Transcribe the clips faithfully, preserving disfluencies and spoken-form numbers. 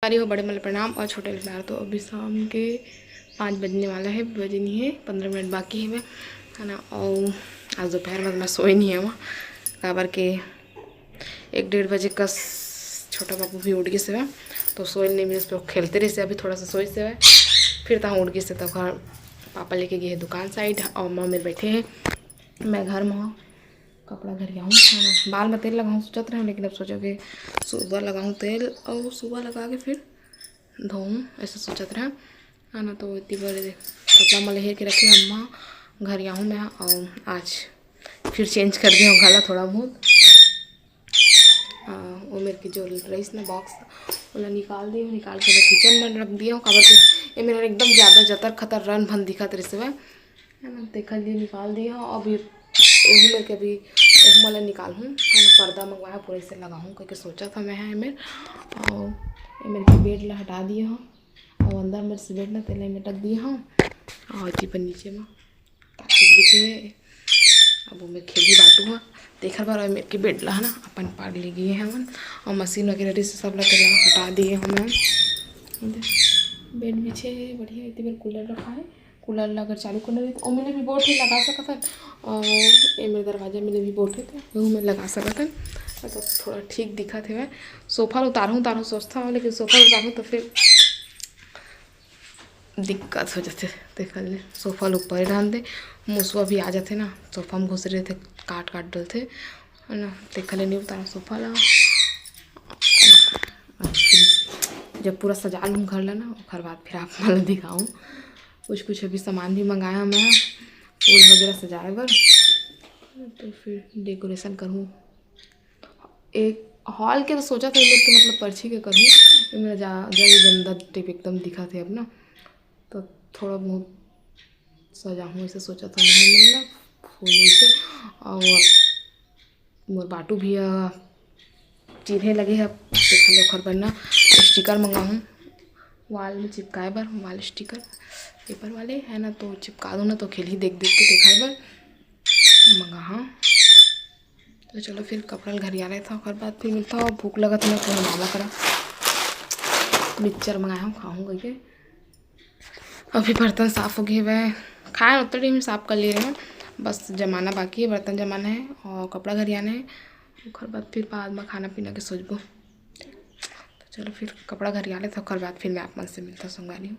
सारी हो बड़े मन ल प्रणाम और छोटे ल प्यार। तो अभी शाम के पाँच बजने वाला है, बजे नहीं है, पंद्रह मिनट बाकी है मैं, है ना। और आज दोपहर में मैं सोए नहीं है वहाँ, काबर के एक डेढ़ बजे कस छोटा बाबू भी उठ गए से, तो सोए नहीं मिले, उस पर खेलते रहे से। अभी थोड़ा सा सोए से, फिर तहाँ उठ गए से, तो घर पापा लेके गए हैं दुकान साइड और माँ मेरे बैठे हैं, मैं घर में हूँ। कपड़ा घरियाहूँ, है ना, बाल में तेल लगाऊँ सोचत रहे, लेकिन अब सोचा कि सुबह लगाऊँ तेल और सुबह लगा के फिर धोऊँ, ऐसा सोचत रहे, है ना। तो इतनी बार कपड़ा मल हेर के रखे अम्मा, घरियाहूँ मैं और आज फिर चेंज कर दिया हूँ घाला थोड़ा बहुत। आ, वो मेरे की जो रईस ना बॉक्स, ओला निकाल दिया हूँ, निकाल के मैं किचन में रख दिया हूँ, काबर के ये मेरा एकदम ज़्यादा जतर खतर रन भन दिखत रहिस हवय, है ना। तेखर लिए निकाल दिया हूँ। अभी एहू मेर के अभी एहू मला निकालहूँ, है ना, पर्दा मंगवाया पूरा इसे लगाहूँ करके सोचा था मैं, है मेर। और ये मेरे के बेड ला हटा दिया हूँ और अंदर मेरे से बेड ना तेल में रख दिया हूँ और जी पर नीचे में ताकि बिछे अब वो में खेली बाटू ह, तेखर बर मेरे के बेड ला है ना अपन पार ले गए हमन। और मशीन वगैरह रहिस सब ला तेला हटा दिए हमन। बेड बिछे हे बढ़िया, इतनी बार कूलर रखा है। कूलर ला अगर चालू करना रही तो ओमे ले भी बोर्ड ही लगा सकत हन। और ये मेरे दरवाजा में ले भी बोर्ड है तो वो में लगा सकत हन। मतलब थोड़ा ठीक दिखत हे। सोफा ला उतारहूँ उतारहूँ सोचता हूँ, लेकिन सोफा ला उतारहूँ तो फिर दिक्कत हो जाथे। तेकर ले सोफा ल ऊपर ही डाल दे, मुसवा भी आ जाथे ना, सोफा में घुस रहिथे, काट काट डलथे, है ना। तेकर ले नहीं उतारा सोफा ला। जब पूरा सजा लूँ घर ला ना, ओकर बाद फिर आप मन ला दिखाऊँ। कुछ कुछ अभी सामान भी मंगाया मैं, फूल वगैरह सजाए बर, तो फिर डेकोरेशन करूँ। एक हॉल के तो सोचा था, ये मेरे के मतलब परछी के करूँ, ये मेरा जा जा ये गंदा टेप एकदम दिखा थे अब ना, तो थोड़ा बहुत सजाहूँ ऐसे सोचा था मैं, मतलब फूल वूल से। और अब मोर बाटू भी अ, चिन्हे लगे है, देखा ले ओखर बर ना स्टिकर मंगाहूँ वॉल में चिपकाए बर, वॉल स्टिकर पेपर वाले है ना, तो चिपका दो ना, तो खेलही देख देख के देखाए बर मंगाहा। तो चलो फिर कपड़ा ल घरिया लेता, ओकर बाद फिर मिलता। और भूख लगत ना, तो मामा करा मिक्सचर मंगाए हूँ, खाहूँ करके। अभी बर्तन साफ हो गए हवय, खाए उतरे ही साफ कर ले रहे हैं, बस जमाना बाकी है, बर्तन जमाना है और कपड़ा घरियाना है। ओकर बाद फिर बाद में खाना पीना के सोचबो। तो चलो फिर कपड़ा घरिया लेता, ओकर बाद फिर मैं आप मन से मिलता संगवारी हो।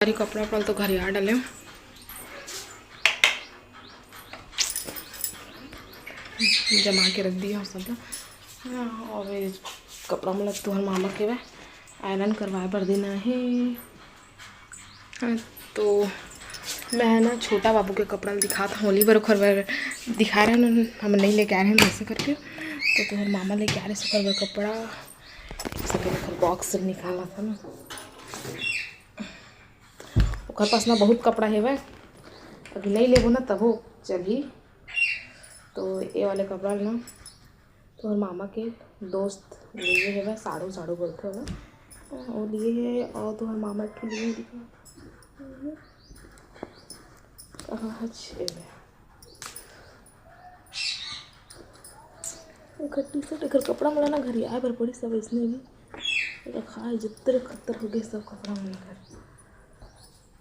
सारी कपड़ा उपड़ा तो घरिया डाले, जमा के रख दिया सब। हाँ, और ये कपड़ा मतलब तुहर मामा के बा, आयरन करवाए बर देना है। हाँ, तो मैं ना छोटा बाबू के कपड़ा दिखात हूँ, होली बर ओखर बर दिखा रहे हैं, हम नहीं लेके आए हैं ऐसे करके, तो तुहर मामा लेके आ रहे ओखर बर कपड़ा। ऐसे करके ओखर बॉक्स निकाला था ना, ओखर पास ना बहुत कपड़ा हेवय, अभी नहीं लेबो ना तभो चलही। तो ये वाले कपड़ा ना तोहर मामा के दोस्त लिए हेवय, साड़ू, साड़ू बोलथे ओला। वो लिए हे, और तोहर मामा के लिए दिखा। कहाँ हे छे? एकर टी शर्ट, एकर कपड़ा मोला ना घरियाए बर पड़ी सब अइसने भी। रखा है, जत्तर खत्तर हो गए सब कपड़ा मन घर।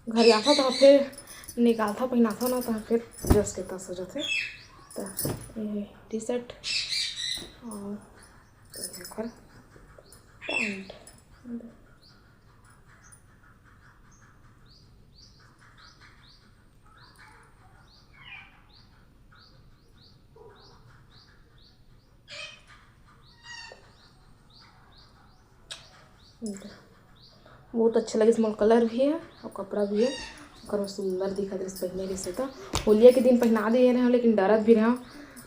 घरियाथा तो फिर निकालथा, पहिनाथा ना तो फिर जस के तस हो जाथे। तो ये टी शर्ट और एकर पैंट। बहुत अच्छा लगिस मोला, कलर भी है और कपड़ा भी है, ओकर में सुंदर दिखत रहिस पहिने रहिस त। होलिया के दिन पहिना दे रहे, लेकिन डरत भी रहे,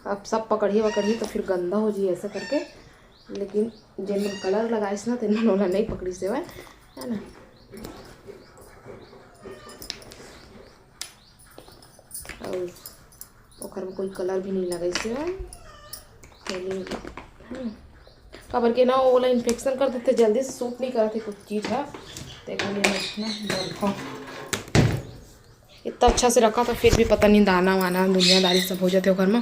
अब सब पकड़ही वकड़ही तो फिर गंदा हो जाई ऐसा करके। लेकिन जेन मन कलर लगाइस ना, तेन मन ओला नहीं पकड़िस हवय, है ना। और ओकर में कोई कलर भी नहीं लगाइस हवय। चलिए, हम्म। काबर के ना, ओला इन्फेक्शन कर देथे, जल्दी से सूट नहीं करत हे कुछ चीज़ ह। तेकर लिए मैं इतना डरथों। इतना अच्छा से रखा था, फिर भी पता नहीं दाना वाना दुनियादारी सब हो जाते ओकर में।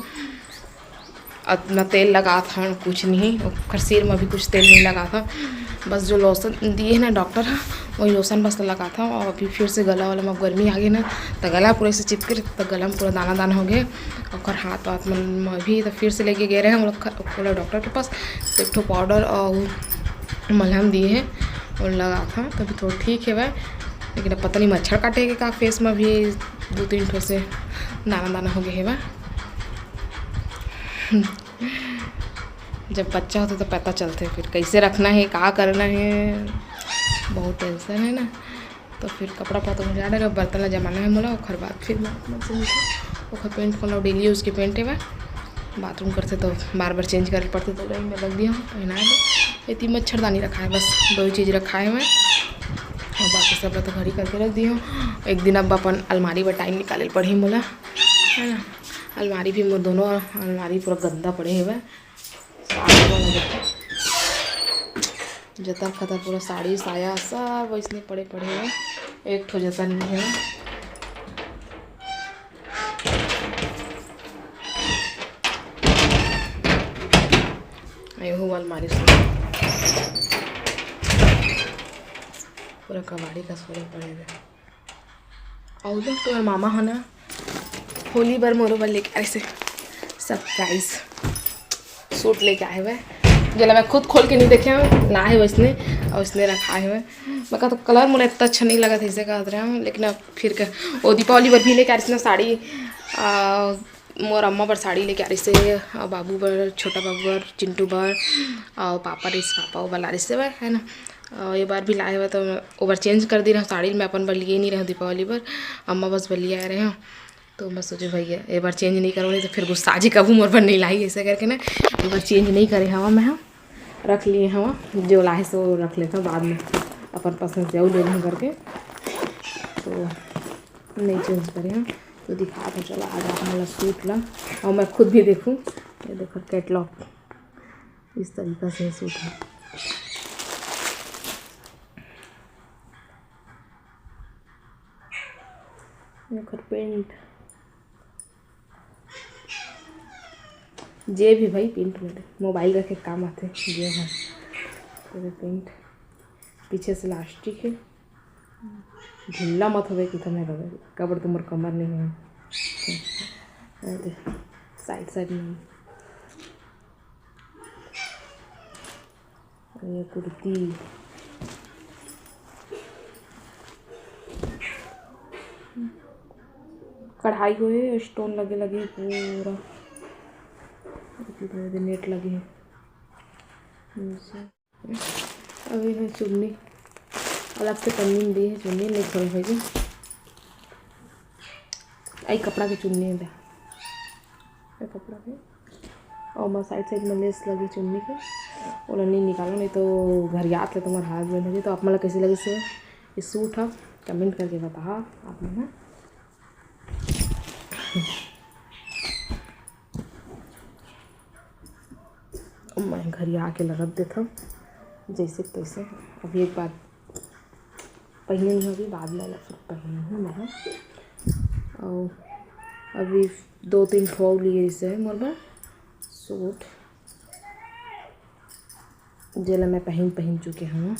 अतना तेल लगा था, कुछ नहीं, ओकर सिर में भी कुछ तेल नहीं लगा था। बस जो लोशन दिए है ना डॉक्टर ह, वही लोशन बस लगा था। और अभी फिर से गला वाला में गर्मी आ गई ना, तो गला पूरा से चिपके, तो गला में पूरा दाना दाना हो गए। ओकर हाथ वाथ मन में भी, तो फिर से लेके गए रहे हम लोग ख-, ओला डॉक्टर के पास। तो एक ठो पाउडर और मलहम दिए है, वो लगा था, तभी थोड़ा ठीक है वह। लेकिन अब पता नहीं मच्छर काटे के का, फेस में भी दो तीन ठो से दाना दाना हो गए है वह। जब बच्चा होता तो पता चलते फिर कैसे रखना है, का करना है, बहुत टेंशन है ना। तो फिर कपड़ा पड़ा तो मुझे डाले, बर्तन ला जमाना है मोला, ओकर बाद फिर मैं, मैं से निकलूँ। ओकर पेंट मोला डेली यूज़ के पेंट है वह, बाथरूम करते तो बार बार चेंज करे पड़ते, तो वही में रख दिया हूँ, पहना है। इतनी मच्छरदानी रखा है, बस दो ही चीज़ रखा है मैं, और बाकी सब ला तो घर ही करके रख दिया हूँ। एक दिन अब अपन अलमारी बर टाइम निकाले पड़ही मोला, है ना। अलमारी भी मोर दोनों अलमारी पूरा गंदा पड़े हवय। साड़ी वाला देखो, जतर खतर पूरा साड़ी साया सब वैसने पड़े पड़े हवय, एक ठो जतर नहीं है। एहू अलमारी से पूरा कबाड़ी का सोरे पड़े हवय। अउ देख, तोर मामा ह ना होली बर मोरो बर लेके आइस हे सरप्राइज सूट लेके आए हवय, जेला मैं खुद खोल के नहीं देखे हवं, लाए हे वैसने अउ वैसने रखाए हवय। मैं कहत कलर मोला इतना अच्छा नहीं लगत हे, इसे कहत रहे हवं, लेकिन अब फिर के ओ दीपावली बर भी लेके आइस ना साड़ी, आ, मोर अम्मा बर साड़ी लेके आ रहिस हे, अउ बाबू बर, छोटा बाबू बर, चिंटू बर, अउ पापा रहिस, पापा वो बर ला रहिस हे, है ना। अउ ये बार भी लाए हवय, तो ओबर चेंज कर दे रहे साड़ी, मैं अपन बर लिए नहीं रहे दीपावली बर, अम्मा बस बर लिए आए रहे हवं। तो मैं सोचे भैया ये बार चेंज नहीं करूँ, नहीं तो फिर गुस्सा जी कबू मोर बर नहीं लाई, ऐसे करके ना। ये बार चेंज नहीं करे हवा मैं, हम रख लिए हवा, जो लाए सो रख लेता बाद में, अपन पसंद से अउ ले लूँ करके। तो नहीं चेंज करे हम। तो दिखा दो, चलो आज आप मोला सूट ला, और मैं खुद भी देखूँ। ये देखो कैटलॉग, इस तरीका से सूट है। एकर पेंट जे भी भाई पेंट में मोबाइल रखे काम आथे जे है। तेरे पेंट पीछे से लास्टिक है, ढीला मत होवे कि तुम्हें लगे कबर तुम्हार कमर नहीं है। साइड साइड में ये कुर्ती कढ़ाई हुए स्टोन लगे लगे पूरा, नेट लगे है। अभी है चुन्नी अलग से पन्नी में दी है, चुन्नी नहीं खोल है जी। आई कपड़ा के चुन्नी है, ये कपड़ा के और मैं साइड साइड में लेस लगी चुन्नी के, ओला नहीं निकालो, नहीं तो घरियात ले तुम्हारा हाथ में लगी। तो आप मन ला कैसे लगे से ये सूट है, कमेंट करके बताओ आप मन। मैं घरिया के लगत देथव जैसे तैसे। अभी एक बार पहने नहीं होगी, बाद में अलग से पहने हूँ मैं। और अभी दो तीन ठो लिए इसे मोर बर सूट, जेला मैं पहन पहन चुके हूँ।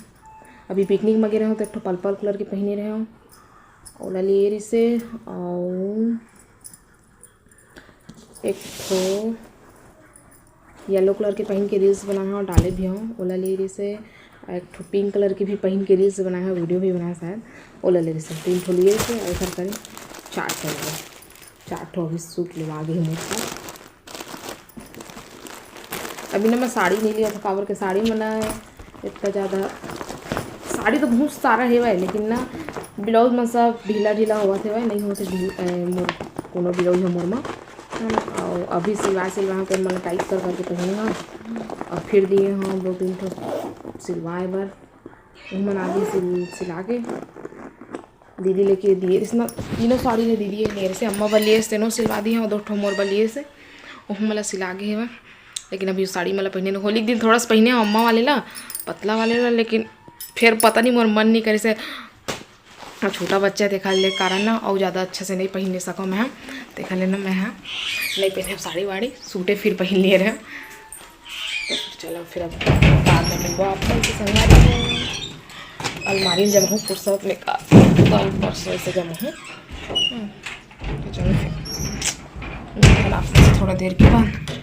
अभी पिकनिक में गे रहे हूँ तो एक ठो पर्पल कलर के पहने रहे हूँ, ओला लिए रिसे। और एक ठो येलो कलर के पहन के रील्स बनाए हव, डाले भी हव, ओला ले रिसे। एक ठो पिंक कलर के भी पहन के रील्स बनाए हव, वीडियो भी बनाए शायद, ओला ले रिसे। तीन ठो लिए रिसे, ऐसा करें चार ठो लिए, चार ठो अभी सूट लेवा गए मोर को। अभी ना मैं साड़ी नहीं लिया था, काबर के साड़ी में ना इतना ज़्यादा साड़ी तो बहुत सारा हेवय, लेकिन ना ब्लाउज मन सब ढीला ढीला होवत हेवय, नहीं होत हे ढील-, ए, मोर कोनो ब्लाउज ह मोर म। अउ अभी सिलवा सिलवा के मन टाइट कर करके पहिने हव, अउ फिर दिए हव दो तीन ठो सिलवाए बर। ओमन आगे सिल-, सिला के दीदी लेके दिए रिहिस ना, तीनों साड़ी ले दीदी ले रिहिस, अम्मा बर लिए से तेनो सिलवा दिए हव, दो ठो मोर बर लिए से, ओहू मोला सिला गे हेवय। लेकिन अभी साड़ी मोला पहिने न, होली के दिन थोड़ा सा पहिने हव अम्मा वाले ला, पतला वाले ला, लेकिन फिर पता नहीं मोर मन नहीं करे से, छोटा बच्चा हे तेखर ले कारण ना अउ ज़्यादा अच्छा से नहीं पहिने सकव मैं ह, तेखर ले ना मैं ह नहीं पहिने साड़ी वाड़ी, सूटे फिर पहिन लिए रहे। चलो फिर अब बाद में मिलबो आप मन से संगवारी हो। अलमारी में जमा हूँ फुर्सत में का, कल परसों ऐसे जमा हूँ। हम्म, तो चलो फिर मिलथन आप मन से थोड़ा देर के बाद।